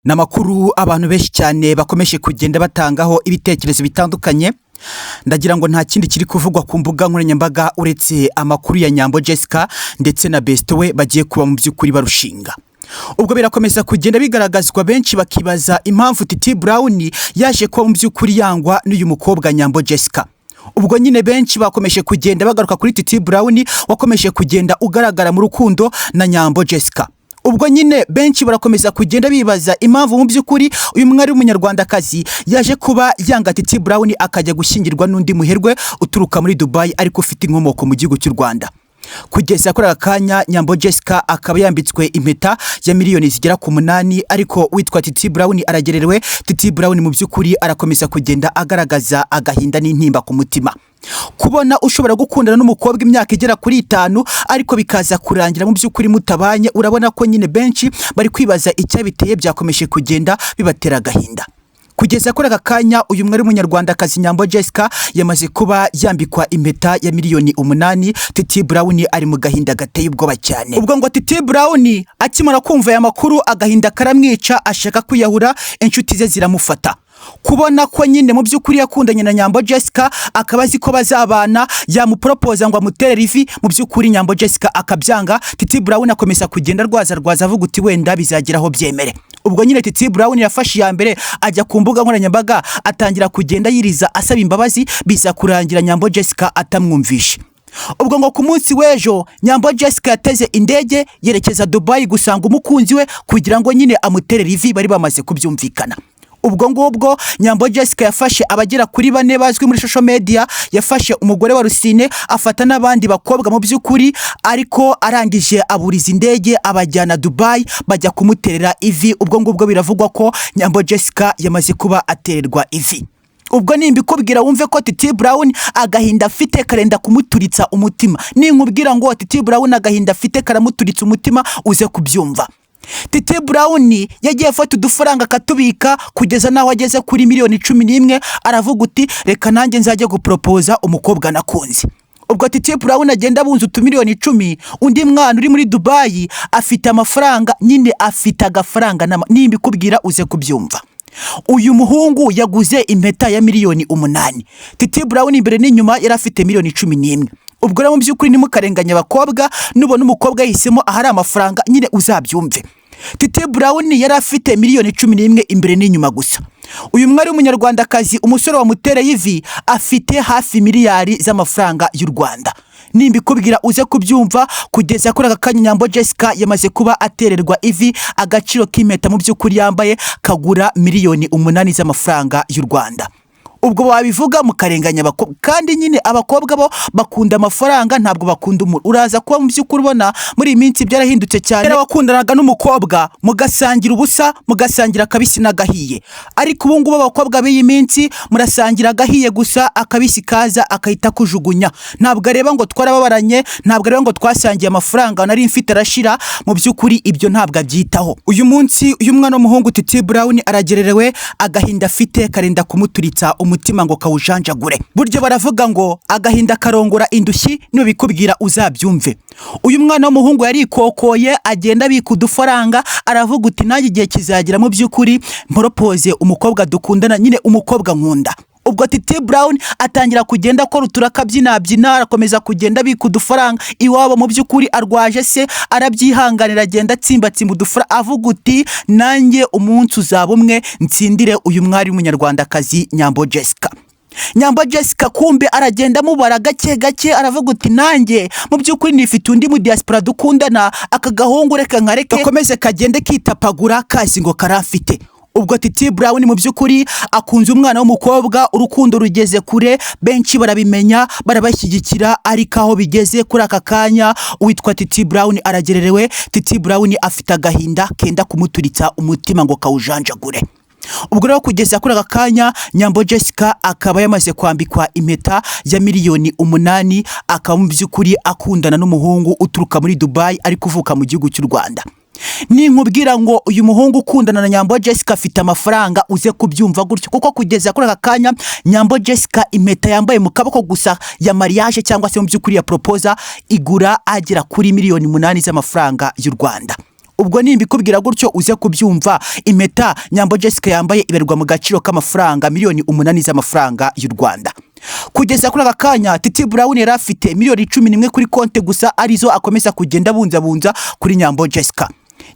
Ni amakuru abantu benshi cyane bakomeje kugenda batangaho ibitekerezo bitandukanye. Ndagira ngo nta kindi kiri kuvugwa ku mbuga nkoranyambaga uretse amakuru ya Nyambo Jessica ndetse na Besto we bagiye kuba mu by'ukuri barushinga. Ubwo birakomeza kugenda bigaragazwa, benshi bakibaza impamvu Titi Brown yaje kuba mu by'ukuri yangwa n'uyu mukobwa Nyambo Jessica. Ubwo nyine benshi bakomeje kugenda bagaruka kuri Titi Brown wakomeje kugenda ugaragara mu rukundo na Nyambo Jessica. Ubwo nyine benshi barakomeza kugenda bibaza impamvu mu by'ukuri uyu mwari w'Umunyarwandakazi yaje kuba yanga Titi Brown, akajya gushyingirwa n'undi muherwe uturuka muri Dubai ariko ufite inkomoko mu gihugu cy'u Rwanda. Kugeza kuri aka kanya, Nyambo Jessica akaba yambitswe impeta ya miliyoni zigera ku 8, ariko witwa Titi Brown aragererewe. Titi Brown mu by'ukuri arakomeza kugenda agaragaza agahinda n'intimba ku mutima. Kubona ushobora gukundana n'umukobwa imyaka igera kuri 5, ariko bikaza kurangira mu by'ukuri mutabanye, urabona ko nyine benshi bari kwibaza icyabiteye, byakomeje kugenda bibatera agahinda. Kugeza kuri aka kanya, uyu mwari w'Umunyarwandakazi Nyambo Jessica yamaze kuba yambikwa impeta ya miliyoni 8. Titi Brown ari mu gahinda gateye ubwoba cyane. Ubwo ngo Titi Brown akimara kumva aya makuru, agahinda karamwica, ashaka kwiyahura, inshuti ze ziramufata. Kubona ko nyine mu by'ukuri yakundanye na Nyambo Jessica, akaba azi ko bazabana, yamuporopoza ngo amutere ivi, mu by'ukuri Nyambo Jessica akabyanga, Titi Brown akomeza kugenda rwaza rwaza avuga uti wenda bizageraho byemere. Ubwo nyine Titi Brown yafashe iya mbere, ajya ku mbuga nkoranyambaga, atangira kugenda yiriza asaba imbabazi, biza kurangira Nyambo Jessica atamwumvishe. Ubwo ngo ku munsi w'ejo Nyambo Jessica yateze indege yerekeza Dubai gusanga umukunzi we kugira ngo nyine amuterere ivi, bari bamaze kubyumvikana. Ubwo ngubwo Nyambo Jessica yafashe abagera kuri bane bazwi muri social media, yafashe umugore wa Rusine, afata n'abandi bakobwa mu by'ukuri, ariko arangije aburiza indege abajyana Dubai, bajya kumuterera ivi. Ubwo ngubwo biravugwa ko Nyambo Jessica yamaze kuba atererwa ivi. Ubwo nimbikubwira wumve ko Titi Brown agahinda afite karenda kumuturitsa umutima. Ninkubwira ngo Titi Brown agahinda afite karamuturitsa umutima, uze kubyumva. Titi Brown yagiye afata udufaranga akatubika kugeza n'aho ageze kuri miliyoni 11, aravuga uti reka nanjye nzajya guporopoza umukobwa nakunze. Ubwo Titi Brown agenda abunza utumiliyoni 10. Undi mwana uri muri Dubai afite amafaranga, nyine afite agafaranga, nimbikubwira uze kubyumva. Uyu muhungu yaguze impeta ya miliyoni 8. Titi Brown imbere n'inyuma yari afite miliyoni 11. Ubwo rero mu by'ukuri ntimukarenganye abakobwa, nubona umukobwa yahisemo ahari amafaranga, nyine uzabyumve. Titi Brown yari afite miliyoni 11 imbere n'inyuma gusa. Uyu mwari w'Umunyarwandakazi, umusore wamutereye ivi, afite hafi miliyari z'amafaranga y'u Rwanda. Nimbikubwira uze kubyumva. Kugeza kuri aka kanya, Nyambo Jessica yamaze kuba atererwa ivi, agaciro k'impeta mu by'ukuri yambaye kagura miliyoni 8 z'amafaranga y'u Rwanda. Ubwo wabivuga mukarenganya abakobwa, kandi nyine abakobwa bo bakunda amafaranga, ntabwo bakunda umuntu. Uraza kuba mu by'ukuri ubona muri iyi minsi byarahindutse cyane. Kera wakundanaga n'umukobwa mugasangira ubusa, mugasangira akabisi n'agahiye, ariko ubu ngubu abakobwa b'iyi minsi murasangira agahiye gusa, akabisi kaza akahita kujugunya. Ntabwo areba ngo twarababaranye, ntabwo areba ngo twasangiye amafaranga nari mfite arashira. Mu by'ukuri ibyo ntabwo abyitaho. Uyu munsi uyu mwana w'umuhungu Titi Brown aragererewe, agahinda afite karenda kumuturitsa umutima ngo kawujanjagure. Burya baravuga ngo agahinda karongora indushyi, nibikubwira uzabyumve. Uyu mwana w'umuhungu yarikokoye, agenda abika udufaranga, aravuga uti nanjye igihe kizagera mu by'ukuri mporopoze umukobwa dukundana, nyine umukobwa nkunda. Ubwo Titi Brown atangira kugenda akora uturakabyinabyina, arakomeza kugenda abika udufaranga. Iwabo mu by'ukuri arwaje se, arabyihanganira, agenda atsimbatsimba udufaranga, avuga uti nanjye umunsi uzaba umwe ntsindire uyu mwari w'Umunyarwandakazi Nyambo Jessica. Nyambo Jessica kumbe aragenda amubara gake gake, aravuga uti nanjye mu by'ukuri nifite undi mu diaspora dukundana, aka gahungu reka nkareke gakomeze kagende kitapagura kazi ngo karamfite. Ubwo Titi Brown mu by'ukuri akunze umwana w'umukobwa, urukundo rugeze kure, benshi barabimenya, barabashyigikira, ariko aho bigeze kuri aka kanya, uwitwa Titi Brown aragererewe. Titi Brown afite agahinda kenda kumuturitsa umutima ngo kawujanjagure. Ubwo rero kugeza kuri aka kanya, Nyambo Jessica akaba yamaze kwambikwa impeta ya miliyoni 8, akaba mu by'ukuri akundana n'umuhungu uturuka muri Dubai ariko uvuka mu gihugu cy'u Rwanda. Ninkubwira ngo uyu muhungu ukundana na Nyambo Jessica afite amafaranga, uze kubyumva gutyo, kuko kugeza kuri aka kanya Nyambo Jessica impeta yambaye mu kaboko gusa ya mariage cyangwa se mu by'ukuri ya proposa igura agera kuri miliyoni 8 z'amafaranga y'u Rwanda. Ubwo nimbikubwira gutyo uze kubyumva. Impeta Nyambo Jessica yambaye ibarwa mu gaciro k'amafaranga miliyoni 8 z'amafaranga y'u Rwanda. Kugeza kuri aka kanya, Titi Brown yari afite miliyoni 11 kuri konti gusa, arizo akomeza kugenda abunzabunza kuri Nyambo Jessica.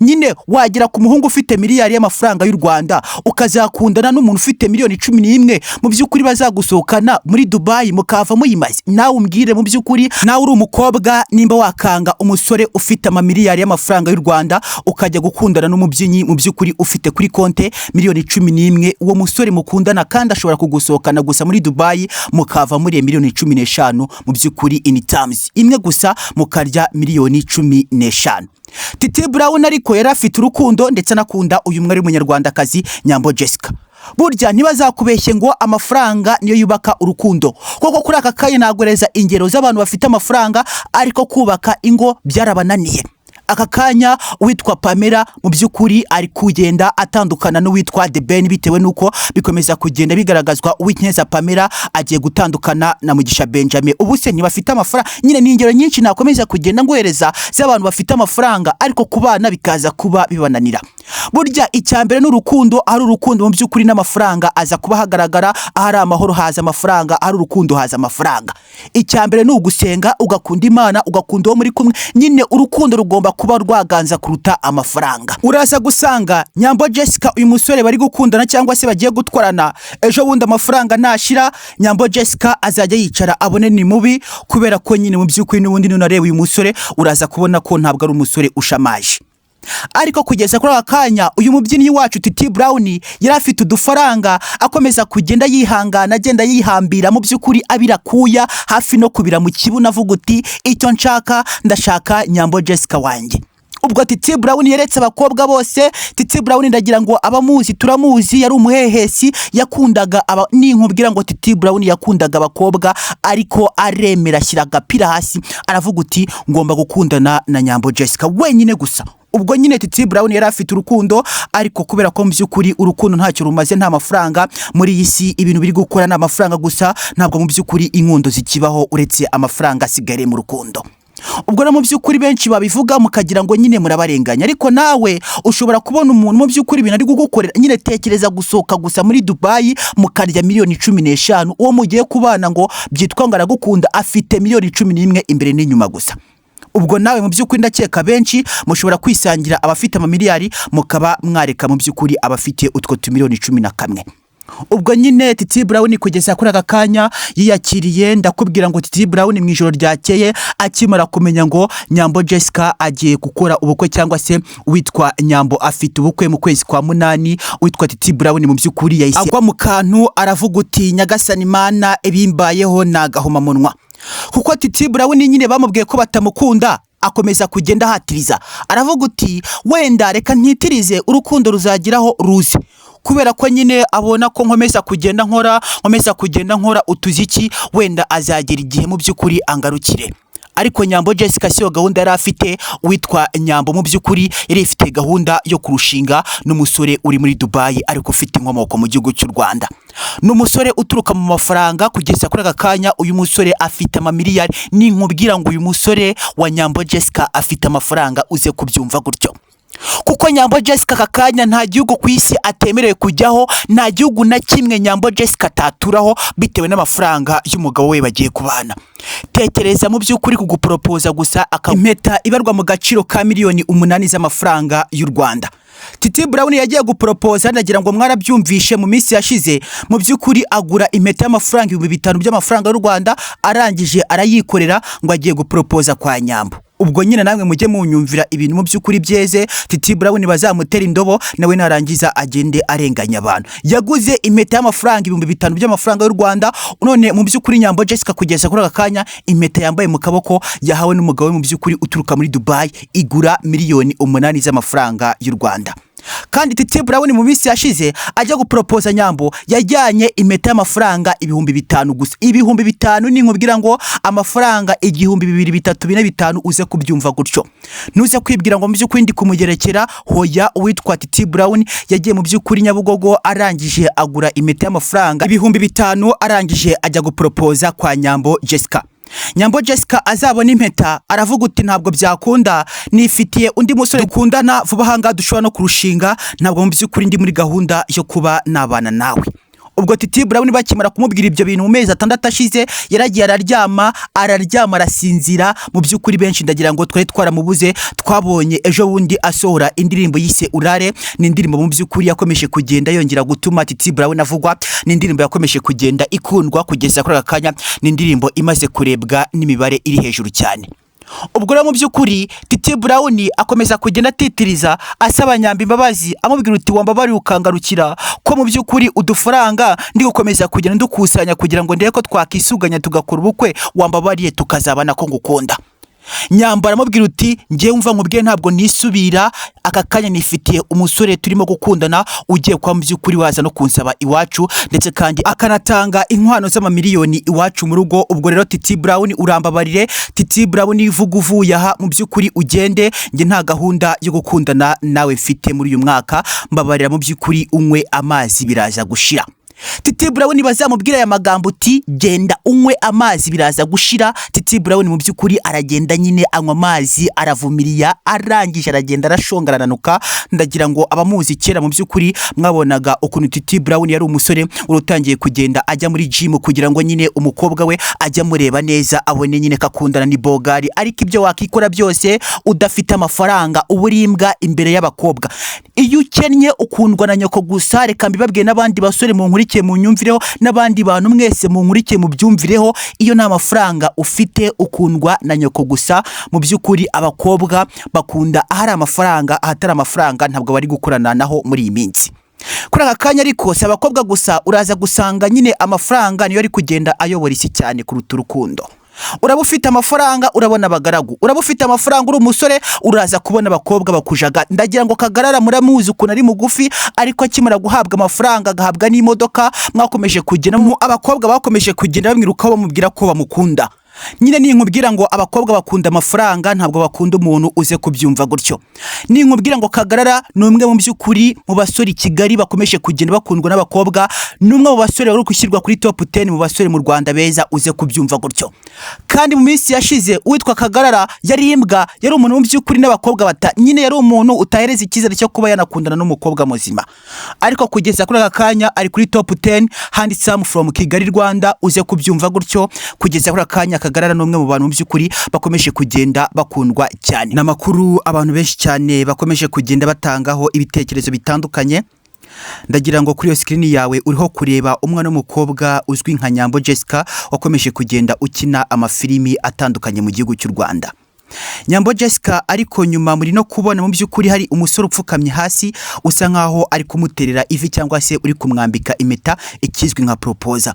Nyine wagera ku muhungu ufite miliyari y'amafaranga y'u Rwanda, ukazakundana n'umuntu ufite miliyoni 11, mu by'ukuri bazagusohokana muri Dubayi mukava muyimaze? Nawe umbwire, mu by'ukuri nawe uri umukobwa, nimba wakanga umusore ufite amamiliyari y'amafaranga y'u Rwanda, ukajya gukundana n'umubyinnyi mu by'ukuri ufite kuri konte miliyoni 11. Uwo musore mukundana kandi ashobora kugusohokana gusa muri Dubayi, mukava muri miliyoni 15, mu by'ukuri in terms imwe gusa mukarya miliyoni 15. Titi Brown ariko yari afite urukundo, ndetse anakunda uyu mwari w'umunyarwandakazi Nyambo Jessica. Burya ntibazakubeshye ngo amafaranga niyo yubaka urukundo, kuko kuri aka kanya nagoreza ingero z'abantu bafite amafaranga ariko kubaka ingo byarabananiye. Aka kanya uwitwa Pamela mu by'ukuri ari kugenda atandukana n'uwitwa The Ben, bitewe n'uko bikomeza kugenda bigaragazwa Uwinkeza Pamela agiye gutandukana na Mugisha Benjamin. Ubu se ntibafite amafaranga? Nyine ni ingero nyinshi nakomeza kugenda nguhereza z'abantu bafite amafaranga, ariko ku bana bikaza kuba bibananira. Burya icya mbere ni urukundo. Ari urukundo mu by'ukuri n'amafaranga aza kuba hagaragara. Ahari amahoro haza amafaranga, ahari urukundo haza amafaranga. Icya mbere ni ugusenga, ugakunda Imana, ugakunda uwo muri kumwe. Nyine urukundo rugomba kuba rwaganza kuruta amafaranga. Uraza gusanga Nyambo Jessica, uyu musore bari gukundana cyangwa se bagiye gutwarana, ejo bundi amafaranga nashira, Nyambo Jessica azajya yicara abone ni mubi, kubera ko nyine mu by'ukuri n'ubundi nunareba uyu musore uraza kubona ko ntabwo ari umusore ushamaje. Ariko kugeza kuri aka kanya, uyu mubyinnyi wacu Titi Brown yari afite udufaranga, akomeza kugenda yihangana, agenda yihambira, mu by'ukuri abirakuya hafi no kubira mu kibuno, avuga uti: "Icyo nshaka, ndashaka Nyambo Jessica wanjye." Ubwo Titi Brown yeretse abakobwa bose. Titi Brown, ndagira ngo abamuzi turamuzi, yari umuhehesi, yakundaga aba. Ninkubwira ngo Titi Brown yakundaga abakobwa, ariko aremera ashyira agapira hasi, aravuga uti: "Ngomba gukundana na Nyambo Jessica wenyine gusa." Ubwo nyine Titi Brown yari afite urukundo, ariko kubera ko mu by'ukuri urukundo ntacyo rumaze nta mafaranga muri iyi si, ibintu biri gukora ni amafaranga gusa. Ntabwo mu by'ukuri inkundo zikibaho, uretse amafaranga asigaye mu rukundo. Ubwo rero mu by'ukuri benshi babivuga mukagira ngo nyine murabarenganya, ariko nawe ushobora kubona umuntu mu by'ukuri ibintu ari kugukorera. Nyine tekereza gusohoka gusa muri Dubayi mukarya miliyoni 15, uwo mugiye kubana ngo byitwa ngo aragukunda afite miliyoni 11 imbere n'inyuma gusa. Ubwo nawe mu by'ukuri ndakeka benshi mushobora kwisangira abafite amamiliyari, mukaba mwareka mu by'ukuri abafite utwo tumiliyoni 11. Ubwo nyine Titi Brown kugeza kuri aka kanya yiyakiriye. Ndakubwira ngo Titi Brown mu ijoro ryakeye, akimara kumenya ngo Nyambo Jessica agiye gukora ubukwe, cyangwa se witwa Nyambo afite ubukwe mu kwezi kwa munani, witwa Titi Brown mu by'ukuri yahise agwa mu kantu, aravuga uti: "Nyagasani Mana, ibimbayeho ni agahomamunwa." Kuko Titi Brown nyine bamubwiye ko batamukunda, akomeza kugenda ahatiriza, aravuga uti: "Wenda reka ntitirize, urukundo ruzageraho ruze, kubera ko nyine abona ko nkomeza kugenda nkora, nkomeza kugenda nkora utuziki, wenda azagera igihe mu by'ukuri angarukire." Ariko Nyambo Jessica siyo gahunda yari afite. Uwitwa Nyambo mu by'ukuri yari ifite gahunda yo kurushinga n'umusore uri muri Dubayi ariko ufite inkomoko mu gihugu cy'u Rwanda. Ni umusore uturuka mu mafaranga. Kugeza kuri aka kanya uyu musore afite amamiliyari. Ninkubwira ngo uyu musore wa Nyambo Jessica afite amafaranga, uze kubyumva gutyo, kuko Nyambo Jessica aka kanya nta gihugu ku isi atemerewe kujyaho, nta gihugu na kimwe Nyambo Jessica ataturaho, bitewe n'amafaranga y'umugabo we bagiye kubana. Tekereza mu by'ukuri kuguporopoza gusa impeta ibarwa mu gaciro ka miliyoni 8 z'amafaranga y'u Rwanda. Titi Brown yagiye guporopoza, ndagira ngo mwarabyumvishe mu minsi yashize, mu by'ukuri agura impeta y'amafaranga 5000 by'amafaranga y'u Rwanda, arangije arayikorera ngo agiye guporopoza kwa Nyambo. Ubwo nyine namwe mujye munyumvira ibintu mu by'ukuri byeze. Titi Brown bazamutera indobo, nawe narangiza agende arenganya abantu. Yaguze impeta y'amafaranga 5000 by'amafaranga y'u Rwanda. None mu by'ukuri Nyambo Jessica kugeza kuri aka kanya impeta yambaye mu kaboko yahawe n'umugabo we mu by'ukuri uturuka muri Dubai igura miliyoni 8 z'amafaranga y'u Rwanda. Kandi Titi Brown mu minsi yashize ajya guporopoza Nyambo yajyanye impeta y'amafaranga 5000 gusa. 5000, ninkubwira ngo amafaranga igihumbi, bibiri, bitatu, bine, bitanu, uze kubyumva gutyo, ntuze kwibwira ngo mu by'ukuri ndi kumugerekera. Hoya, uwitwa Titi Brown yagiye mu by'ukuri Nyabugogo, arangije agura impeta y'amafaranga 5000, arangije ajya guporopoza kwa Nyambo Jessica. Nyambo Jessica azabona impeta aravuga uti: "Ntabwo byakunda, nifitiye undi musore dukundana vuba ahangaha dushobora no kurushinga, ntabwo mu by'ukuri ndi muri gahunda yo kuba nabana nawe." Ubwo Titi Brown bakimara kumubwira ibyo bintu mu mezi 6 ashize, yaragiye araryama, araryama, arasinzira. Mu by'ukuri benshi ndagira ngo twari twaramubuze. Twabonye ejo bundi asohora indirimbo yise "Urare". Ni indirimbo mu by'ukuri yakomeje kugenda yongera gutuma Titi Brown avugwa, ni indirimbo yakomeje kugenda ikundwa kugeza kuri aka kanya, ni indirimbo imaze kurebwa n'imibare iri hejuru cyane. Ubwo rero mu by'ukuri Titi Brown akomeza kugenda atitiriza asaba Nyambo imbabazi, amubwira uti: "Wambabariye ukangarukira, ko mu by'ukuri udufaranga ndi gukomeza kugenda ndukusanya kugira ngo ndebe ko twakisuganya tugakora ubukwe, wambabariye tukazabana, ko ngukunda?" Nyambo aramubwira uti: "Ngewe umva nkubwiye, ntabwo nisubira. Aka kanya nifitiye umusore turimo gukundana ugiye kuba mu by'ukuri waza no kunsaba iwacu, ndetse kandi akanatanga inkwano z'amamiliyoni iwacu mu rugo. Ubwo rero Titi Brown, urambabarire. Titi Brown, ivuga uvuye aha mu by'ukuri ugende, njye nta gahunda yo gukundana nawe mfite muri uyu mwaka. Mbabarira mu by'ukuri unywe amazi biraza gushira." Titi Brown bazamubwira aya magambo uti: "Genda unywe amazi biraza gushira." Titi Brown mu by'ukuri aragenda nyine anywa amazi, aravumiriya, arangije aragenda arashonga, arananuka. Ndagira ngo abamuzi kera mu by'ukuri mwabonaga ukuntu Titi Brown yari umusore wari utangiye kugenda ajya muri gym kugira ngo nyine umukobwa we ajye amureba neza, abone nyine ko akundana ni bogari. Ariko ibyo wakikora byose, udafite amafaranga uba uri imbwa imbere y'abakobwa. Iyo ukennye ukundwa na nyoko gusa. Reka mbibabwiye n'abandi basore munkurikiye munyumvireho, n'abandi bantu mwese munkurikiye mubyumvireho: iyo nta mafaranga ufite ukundwa na nyoko gusa. Mu by'ukuri abakobwa bakunda ahari amafaranga, ahatari amafaranga ntabwo bari gukorana naho muri iyi minsi kuri aka kanya. Ariko si abakobwa gusa, uraza gusanga nyine amafaranga niyo ari kugenda ayobora isi cyane kuruta urukundo. Uraba ufite amafaranga urabona abagaragu, uraba ufite amafaranga uri umusore uraza kubona abakobwa bakujaga. Ndagira ngo Kagarara muramuzi ukuntu ari mugufi, ariko akimara guhabwa amafaranga agahabwa n'imodoka, mwakomeje kugenda mu abakobwa bakomeje kugenda bamwirukaho bamubwira ko bamukunda. Nyine ninkubwira ngo abakobwa bakunda amafaranga ntabwo bakunda umuntu, uze kubyumva gutyo. Ninkubwira ngo Kagarara ni umwe mu by'ukuri mu basore i Kigali bakomeje kugenda bakundwa n'abakobwa, ni umwe mu basore bari gushyirwa kuri top 10 mu basore mu Rwanda beza, uze kubyumva gutyo. Kandi mu minsi yashize uwitwa Kagarara yari imbwa, yari umuntu mu by'ukuri n'abakobwa bata nyine, yari umuntu utahereza icyizere cyo kuba yanakundana n'umukobwa muzima, ariko kugeza kuri aka kanya ari kuri top 10 handsome from Kigali, Rwanda, uze kubyumva gutyo. Kugeza kuri aka kanya Kagarara ni umwe mu bantu mu by'ukuri bakomeje kugenda bakundwa cyane. Ni amakuru abantu benshi cyane bakomeje kugenda batangaho ibitekerezo bitandukanye. Ndagira ngo kuri iyo sikirini yawe uriho kureba umwana w'umukobwa uzwi nka Nyambo Jessica, wakomeje kugenda ukina amafilimi atandukanye mu gihugu cy'u Rwanda. Nyambo Jessica ariko nyuma muri no kubona mu by'ukuri hari umusore upfukamye hasi usa nkaho ari kumuterera ivi cyangwa se uri kumwambika impeta, ikizwi nka proposal.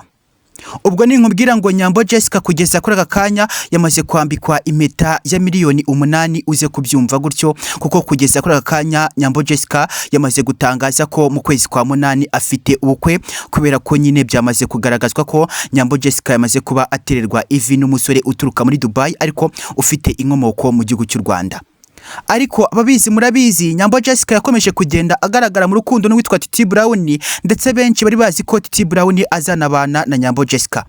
Ubwo ninkubwira ngo Nyambo Jessica kugeza kuri aka kanya yamaze kwambikwa impeta ya miliyoni 8, uze kubyumva gutyo, kuko kugeza kuri aka kanya Nyambo Jessica yamaze gutangaza ko mu kwezi kwa munani afite ubukwe, kubera ko nyine byamaze kugaragazwa ko Nyambo Jessica yamaze kuba atererwa ivi n'umusore uturuka muri Dubai ariko ufite inkomoko mu gihugu cy'u Rwanda. Ariko ababizi murabizi, Nyambo Jessica yakomeje kugenda agaragara mu rukundo n'uwitwa Titi Brown, ndetse benshi bari bazi ko Titi Brown azanabana na Nyambo Jessica.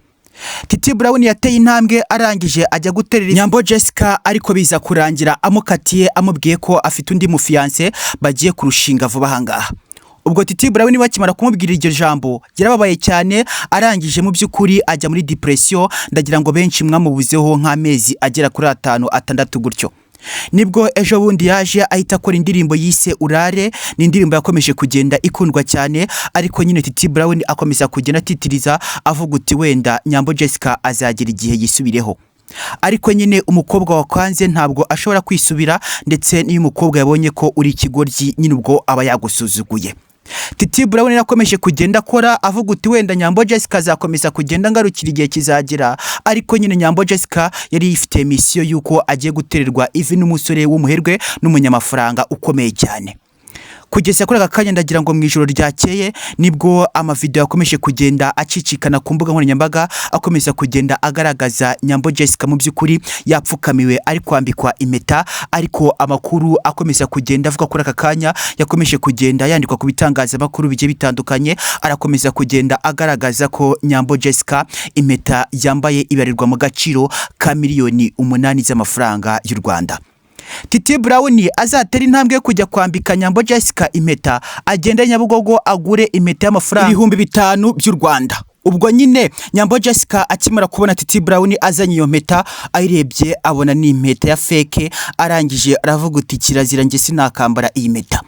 Titi Brown yateye intambwe arangije ajya guterera Nyambo Jessica, ariko biza kurangira amukatiye, amubwiye ko afite undi mufiyanse bagiye kurushinga vuba ahangaha. Ubwo Titi Brown bakimara kumubwira iryo jambo yarababaye cyane, arangije mu by'ukuri ajya muri depression. Ndagira ngo benshi mwamubuzeho nk'amezi agera kuri 5, 6 gutyo. Nibwo ejo bundi yaje ahita akora indirimbo yise "Urare". Ni indirimbo yakomeje kugenda ikundwa cyane, ariko nyine Titi Brown akomeza kugenda atitiriza avuga uti: "Wenda Nyambo Jessica azagera igihe yisubireho." Ariko nyine umukobwa wakwanze ntabwo ashobora kwisubira, ndetse n'iyo umukobwa yabonye ko uri ikigoryi nyine ubwo aba yagusuzuguye. Titi Brown yakomeje kugenda akora avuga uti: "Wenda Nyambo Jessica azakomeza kugenda ngarukira, igihe kizagera." Ariko nyine Nyambo Jessica yari yifitiye misiyo y'uko agiye gutererwa ivi n'umusore w'umuherwe n'umunyamafaranga ukomeye cyane. Kugeza kuri aka kanya, ndagira ngo mu ijoro ryakeye nibwo amavideo yakomeje kugenda acicikana ku mbuga nkoranyambaga, akomeza kugenda agaragaza Nyambo Jessica mu by'ukuri yapfukamiwe ari kwambikwa impeta. Ariko amakuru akomeza kugenda avuga kuri aka kanya, yakomeje kugenda yandikwa ku bitangazamakuru bigiye bitandukanye, arakomeza kugenda agaragaza ko Nyambo Jessica impeta yambaye ibarirwa mu gaciro ka 8 miliyoni z'amafaranga y'u Rwanda. Titi Brown azatera intambwe yo kujya kwambika Nyambo Jessica impeta, agende Nyabugogo agure impeta y'amafaranga 5000 by'u Rwanda. Ubwo nyine Nyambo Jessica akimara kubona Titi Brown azanye iyo mpeta, ayirebye abona ni impeta ya fake, arangije aravuga uti: "Kirazira, njye sinakambara iyi mpeta."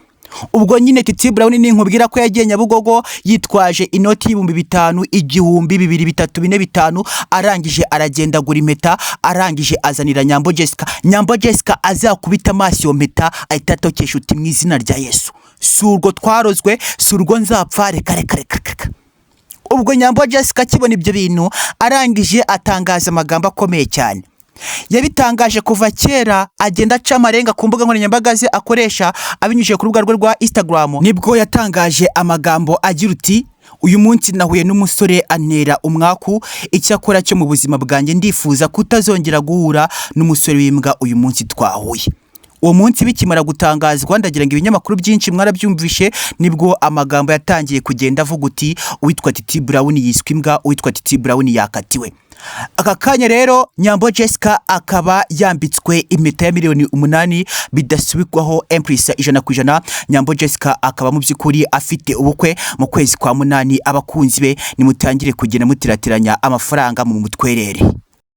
Ubwo nyine Titi Brown ninkubwira ko yagiye Nyabugogo yitwaje inoti y'5000, 1000, 2, 3, 4, 5, arangije aragenda agura impeta, arangije azanira Nyambo Jessica. Nyambo Jessica azakubita amaso iyo mpeta, ahita atokesha uti: "Mu izina rya Yesu, si urwo twarozwe, si urwo nzapfa, reka reka reka reka." Ubwo Nyambo Jessica akibona ibyo bintu, arangije atangaza amagambo akomeye cyane. Yabitangaje kuva kera, agenda aca amarenga ku mbuga nkoranyambaga ze akoresha, abinyujije ku rubuga rwe rwa Instagram. Nibwo yatangaje amagambo agira uti: "Uyu munsi nahuye n'umusore antera umwaku. Icyakora cyo mu buzima bwanjye ndifuza kutazongera guhura n'umusore w'imbwa uyu munsi twahuye." Uwo munsi bikimara gutangazwa, ndagira ngo ibinyamakuru byinshi mwarabyumvishe, nibwo amagambo yatangiye kugenda avuga uti: "Uwitwa Titi Brown yiswe imbwa, uwitwa Titi Brown yakatiwe." Aka kanya rero Nyambo Jessica akaba yambitswe impeta ya 8 miliyoni bidasubirwaho, empurisa 100%. Nyambo Jessica akaba mu by'ukuri afite ubukwe mu kwezi kwa munani. Abakunzi be, nimutangire kugenda mutiratiranya amafaranga mu mutwerere.